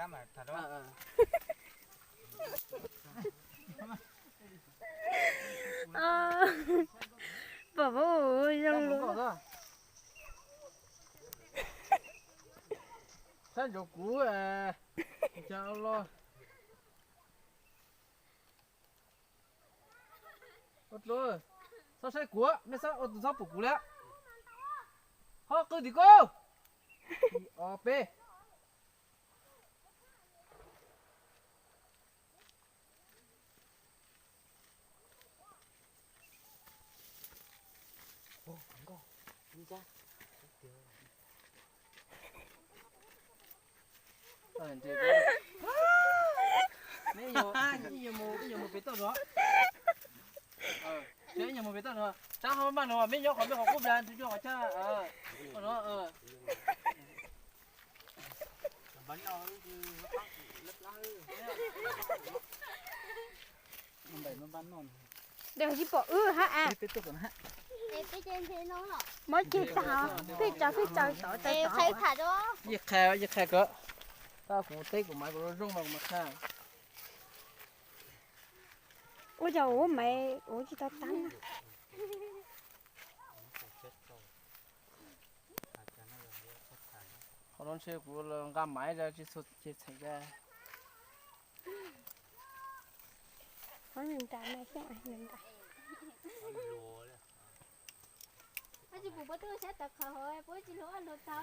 Pom zoo lus. Saib ntsoov kuv, cas los. Txhob saib kuv, nej ua tus txhob pum kuv li. Ho qw tim koj. Ob peb. Ib nyuag mus pem toj zog. Ib nyuag mus pem toj zog, tsab ho maj no, meb nyob qhov meb qhov qub plas ntug cuag qhov chaj no. Dej tsis pom wb hab as. Mob ceg tag, peb tsaws peb tsaws tod tsaws tod. Yeej qha, yeej qha kawg. Tab kuv teb kuv mas kuv zoo mas kuv mas qha. Ua cas ua maiv ua tsis tau tab na. Qhov no ntshe kuv nqa maiv tsis txhua ces txheem cas. Qhov nws nra na xyov nws nra. Tsis pum puab twb saib tawv qhawv hauv puab tsis hlub ua luag tau.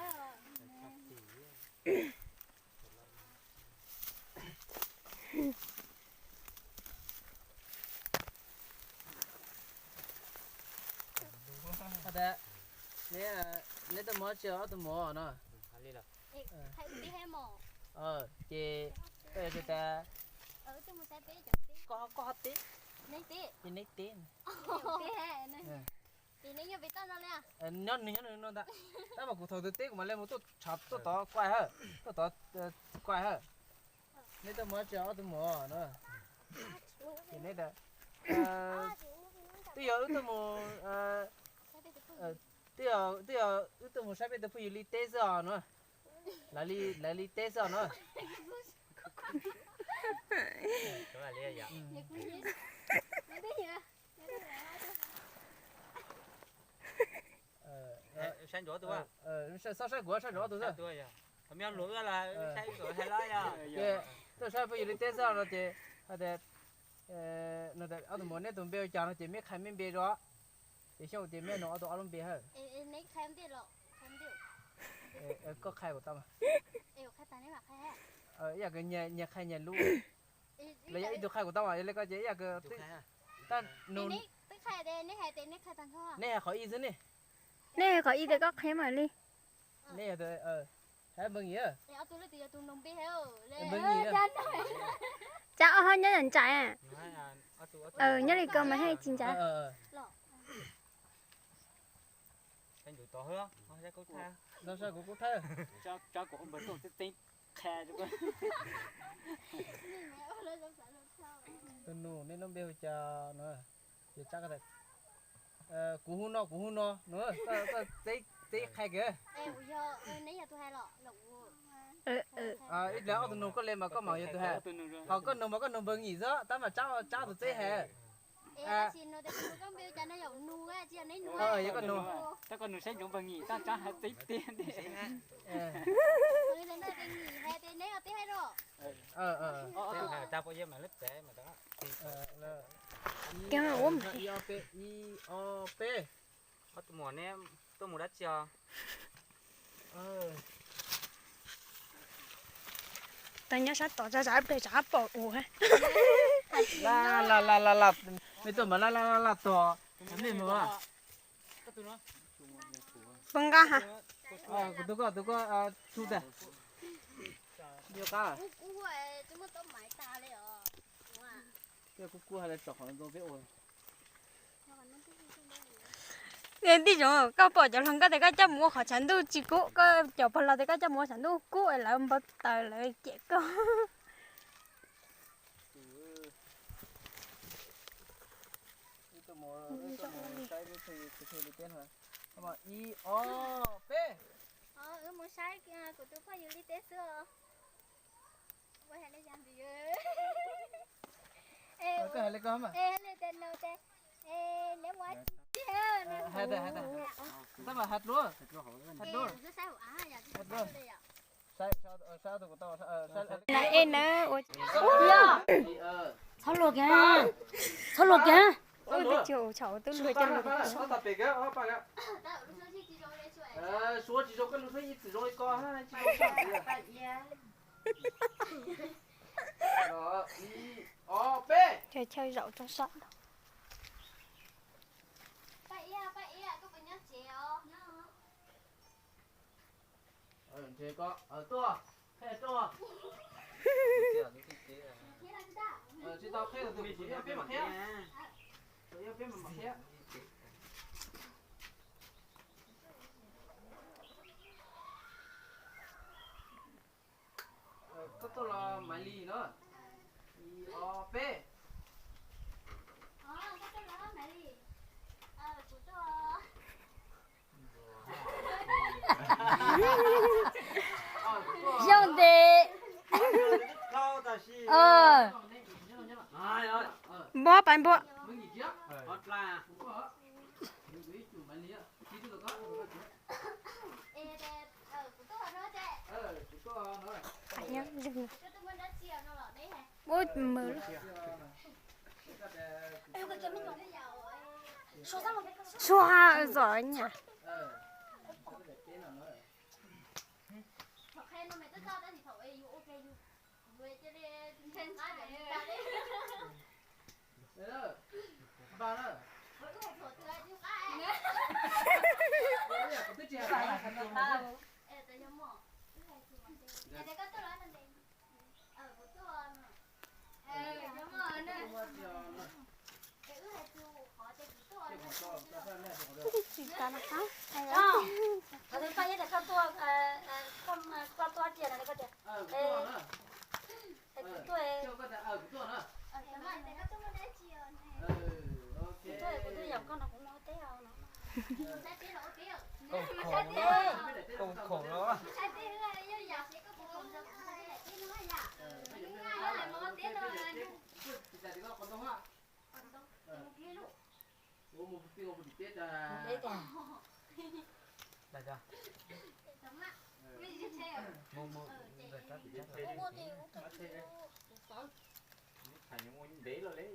Neb tuaj mus tsi ob tug mov no? Ces koj yuav tas, koj ho teb, ces neb teb. Nyob nws nyob nws no ntag. Tab mas kuv thaum twg teb kuv mam li mus tuaj tshav tuaj tod kuaj hawb, tuaj tod kuaj hawb. Neb tuaj mus tsi ob tug mov no? Ces neb tas, twb yog wb tuaj mus, twb yog, twb yog wb tuaj mus saib peb tus phooj ywg li teb xwb os no. Lawv li teb xwb os no. Txhob saib kuv, saib ntsoov ob tug xwb. Ces tuaj saib phooj ywg li teb xwb no ces, ob tug mov neb tus npe ua cas no ces meb qha meb npe rau. Ces xyov ces meb nug ob tug ob lub npe hawb. Koj qha kuv tau mas. Ib yam kws nyias qha nyias lub. Los yog ib tug qha kuv tau mas yog li ko ces ib yam kws, neb hais qhov ib xwb ne. Neb hais qhov ib tes koj qhia mam li. Neb yog, hais Npawg Nyim. Npawg Nyim. Tsab ob hab nyob yam ntsais. Nyob li ko mas haj tsis ntsais. Tus nus, neb lub npe hu cas no? Ces tsab, kuv hu no, kuv hu no no, koj teb qha kiag. Ib pliag ob tug nug koj li mas koj mam yog tus hais. Ho koj nug mas koj nug Npawg Nyim xwb, tab mas tsab tus teb hais. Yog koj nug, tab koj nug saib ntsoov Npawg Nyim tab tsab hais teb tiag. Ib ob peb, ib ob peb. Ob tug muam neb tuaj mus dab tsi os? Tau nyob sab tod tsa tsam pem tsam pom ua. La la la la la, mej tuaj mas la la la la tog, mej mus. Pab nqa ha. Kuv tus koj, tus koj tsu tag. Yuav qab. Kuv kub hais tias tsom qhov ntoo peb ua. Tij zoov, koj pom cov hluas nkauj tias koj coj mus ua qhov tshav ntuj tsis kub, koj cov pog laus tias koj coj mus ua tshav ntuj kub es lawv npau taws lawv cem koj. Ib ob peb. Wb mus saib kuv tus phooj ywg li teb xwb os. Koj hais li koj mas. Hais tias, hais tias, tab mas hais dlua, hais dlua, hais dlua. Txhob luag kiag, txhob luag kiag. Ua ntej tsis ua tshauv twb luag coj luag. Suav tsis zoo, koj lub suab ib txwm zoo li ko. Chaw, chaw zaum rau sab. Ntshe ko, tuaj, qhia tuaj. Tsis tau qhia tus, peb mam qhia. Peb mam qhia. Koj tuaj los Maiv Lis no. Ib, ob, peb. Xyoo ntev. Npua pais npua. Ua mws. Sua zom nyam. Tsis tas no. Thaum twg paj yeb tias koj tuaj, koj tuaj tiag no koj tias, es kuv tuaj, kuv tuaj, kuv twb yaum koj no kuv mus teb no. Koom khoom no. Ntev los li.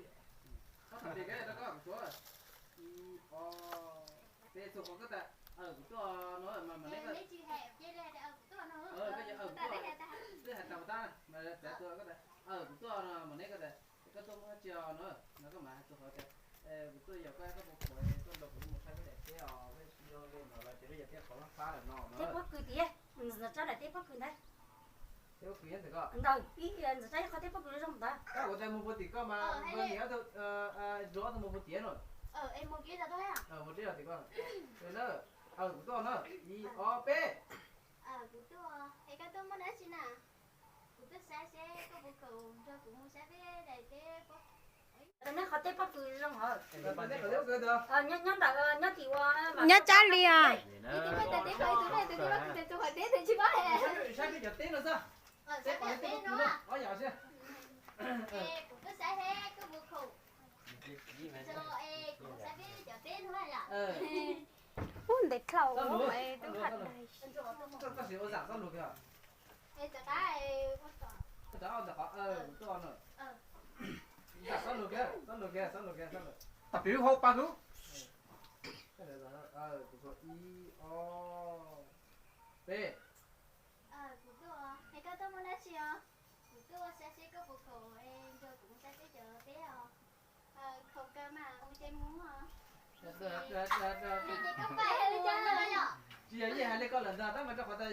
Ib, ob, peb, txhua qhov koj tas, kuv tuaj no mas mam neb koj. Koj yog, twb hais tas tas mas txav tua koj tas, kuv tuaj no mam neb koj tas, koj tuaj muaj dab tsi os no, no koj mam hais txhua qhov tias, kuv tuaj yaum koj, koj puas khoom tuaj nrog kuv mus saib peb daim teb os, peb tsis zoo li no lawm ces peb yog peb qhov fab fab lawm no. Teb pob kws tiag, ntxawm tsob daim teb pob kws ntawd. Teb pob kws ntawd, ntxawm tsob ib qho teb pob kws zoo ntawd. Koj kuv tas mus puag tim koj mas, niam ob tug, Zuag ob tug mus puag tim no. Mus tim koj. Kuv tuaj na, ib, ob, peb. Kuv tuaj, es koj tuaj muaj dab tsi na? Kuv tuaj saib seb koj puas khoom nrog kuv mus saib peb daim teb pob. Neb qhov teb pob kws zoo hov. Nyob ntawm, nyob tim ua, nyob tsab li os. Saib peb cov teb no xwb. Ob yam xwb. Ub, ntev dlhau, tub ha dais. Koj siv ua zam txoj lus kiag. Koj rov ntawm qhov kuv tuaj no. Zam txoj lus kiag, txoj lus kiag, txoj lus kiag, txoj lus. Tag pim lub hauv pa lub. Ib, ob, peb. Kuv tuaj, es koj tuaj muaj dab tsi os? Kuv tuaj saib seb koj puas khoom es nrog kuv mus saib peb cov teb os. Khoom kawg mas mus ces mus os. Tsis yog yeej hais li koj lawm ntag, tab mas rau qhov tas.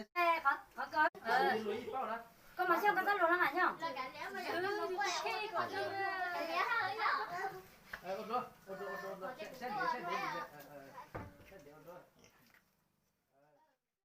Qhov ko, koj mas xyov koj txoj lus no mas yog. Ua dua, ua dua.